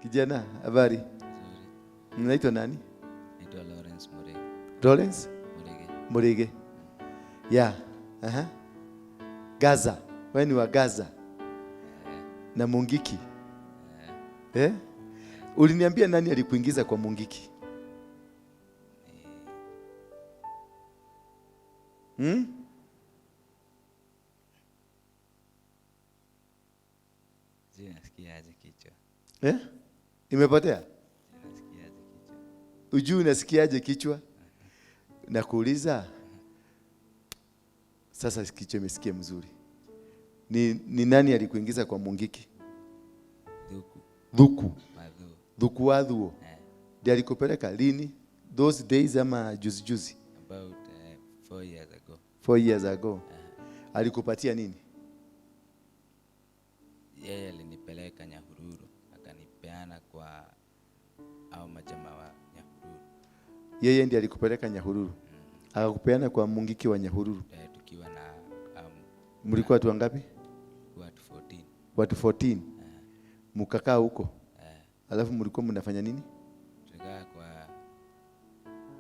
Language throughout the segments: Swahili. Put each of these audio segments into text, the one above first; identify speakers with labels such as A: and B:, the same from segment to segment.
A: Kijana, habari?
B: Nzuri.
A: Unaitwa nani?
B: Naitwa Lawrence Murege.
A: Lawrence
B: Murege.
A: Murige. Yeah. Aha. Gaza. Wewe ni wa Gaza. Na Mungiki. Eh? Uliniambia nani alikuingiza kwa Mungiki? Hmm?
B: Sijui nasikia aje kichwa.
A: Eh? Imepotea?
B: Sijui nasikia aje kichwa.
A: Ujui unasikiaje kichwa? Nakuuliza. Sasa kichwa imesikia mzuri. Ni nani alikuingiza kwa Mungiki?
B: Dhuku.
A: Dhuku.
B: Madhu.
A: Dhuku wa Dhuo.
B: Eh.
A: Ndiye alikupeleka lini? Those days ama juzi juzi?
B: About 4 years ago.
A: 4 years ago. Alikupatia nini?
B: Yeye alinipeleka Nyahururu, akanipeana kwa au majamaa wa Nyahururu.
A: Yeye ndiye alikupeleka Nyahururu. Akakupeana kwa Mungiki wa Nyahururu.
B: Tukiwa na
A: mlikuwa watu wangapi?
B: Watu 14.
A: Watu 14. Mkakaa huko. Alafu mlikuwa mnafanya nini?
B: Tulikaa kwa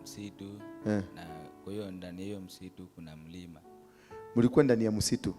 B: msitu. Na kwa hiyo ndani ya hiyo msitu kuna mlima.
A: Mlikuwa ndani ya msitu?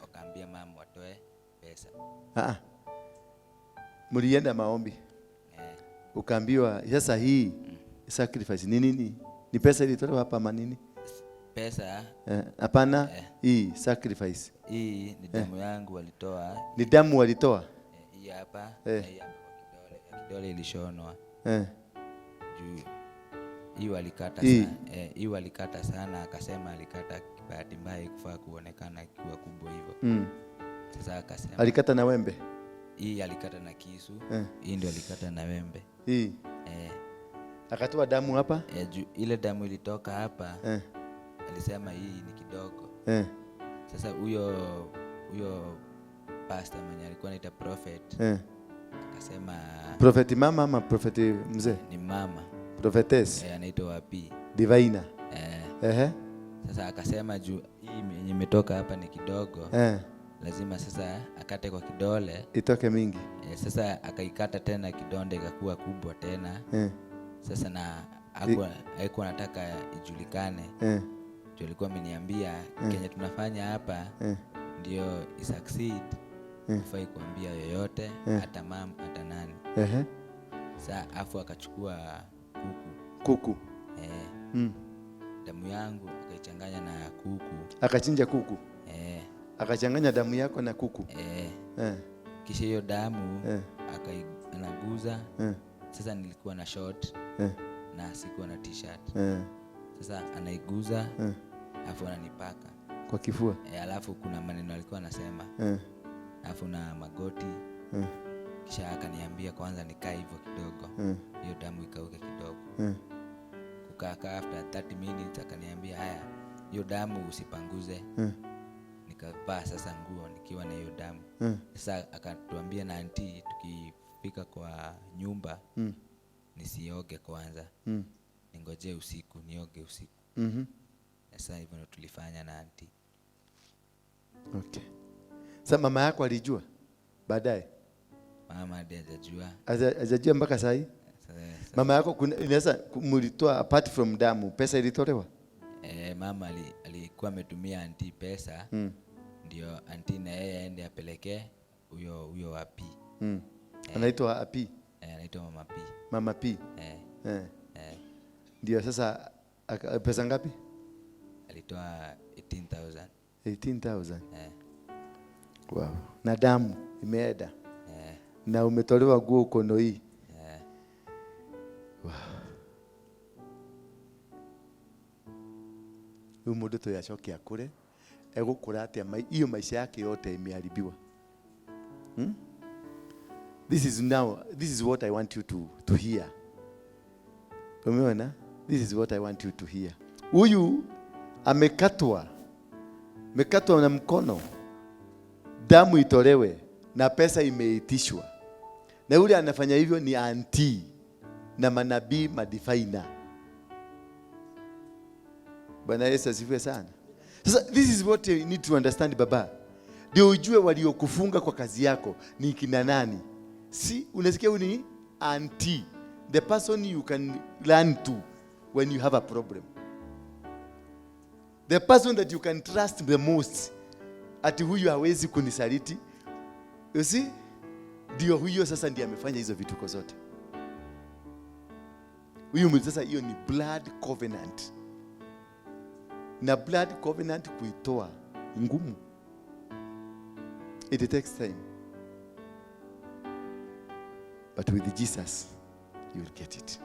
B: Wakaambia mama watoe pesa.
A: Mlienda maombi. Ukaambiwa sasa hii sacrifice ni nini? Ni pesa ilitolewa hapa ama nini?
B: Pesa?
A: Hapana, hii sacrifice.
B: Hii ni damu yangu walitoa.
A: Ni damu walitoa?
B: Hii hapa, na hii hapa kwa kidole. Ya kidole ilishonwa. Juu hii walikata
A: Hii.
B: sana. Hii walikata sana, akasema alikata bahati mbaya haikufaa kuonekana ikiwa kubwa hivyo. Sasa akasema
A: alikata na wembe?
B: Hii alikata na kisu. Hii ndio alikata na wembe.
A: Hii. Akatoa damu hapa?
B: Juu ile damu ilitoka hapa. Alisema hii ni kidogo. Sasa huyo pastor mwenye alikuwa anaita prophet. Akasema
A: Prophet mama ama prophet mzee?
B: Ni mama.
A: Prophetess.
B: Anaitwa wapi?
A: Divina.
B: Sasa akasema juu hii yenye imetoka hapa ni kidogo. Lazima sasa akate kwa kidole.
A: Itoke mingi.
B: Sasa akaikata tena kidonda ikakuwa kubwa tena. Sasa na hakuwa anataka ijulikane. Juu alikuwa ameniambia kenye tunafanya hapa ndio isucceed. Hufai kuambia yoyote, hata mam, hata nani. Sasa afu akachukua kuku.
A: Kuku.
B: Damu yangu akaichanganya na kuku.
A: Akachinja kuku. Akachanganya damu yako na kuku.
B: Kisha hiyo damu anaguza. Sasa nilikuwa na short na sikuwa na t-shirt. Sasa anaiguza, alafu ananipaka
A: kwa kifua.
B: Alafu kuna maneno alikuwa anasema. Alafu na magoti. Kisha akaniambia kwanza nikae hivyo kidogo. Hiyo damu ikauke kidogo. Kukaa after 30 minutes akaniambia haya, hiyo damu usipanguze. Nikavaa sasa nguo nikiwa na hiyo damu. Sasa akatuambia na auntie tukifika kwa nyumba nisioge kwanza. Ningojee usiku, nioge usiku. Sasa hivyo ndo tulifanya na auntie.
A: Okay. Sasa mama yako alijua baadaye?
B: Mama hajajua.
A: Hajajua mpaka sasa hii? Mama yako inaweza mlitoa apart from damu, pesa ilitolewa?
B: Mama alikuwa ametumia auntie pesa. Ndio auntie na yeye aende apelekee huyo wa P.
A: Anaitwa P.
B: Anaitwa Mama P.
A: Mama P. Ndio sasa pesa ngapi?
B: Alitoa 18,000.
A: 18,000. Wow. Na damu imeenda. Na umetolewa nguo ukono hii. Wow. Huyu mundu tu yacoke akure egukura atia hiyo maisha yake yote imeharibiwa. This is what I want you to hear. Umeona? This is what I want you to hear. Huyu amekatwa. Amekatwa na mkono. Damu itolewe na pesa imeitishwa. Na yule anafanya hivyo ni auntie na manabii madifaina. Bwana Yesu asifiwe sana. Sasa this is what you need to understand, baba. Ndio ujue waliokufunga kwa kazi yako ni kina nani. Si unasikia huyu ni auntie, the person you can learn to when you have a problem. The person that you can trust the most. Ati huyu hawezi kunisaliti. You see? Ndio huyo sasa ndiye amefanya hizo vituko zote. Huyu sasa hiyo ni blood covenant. Na blood covenant kuitoa ngumu. It takes time. But with Jesus, you will get it.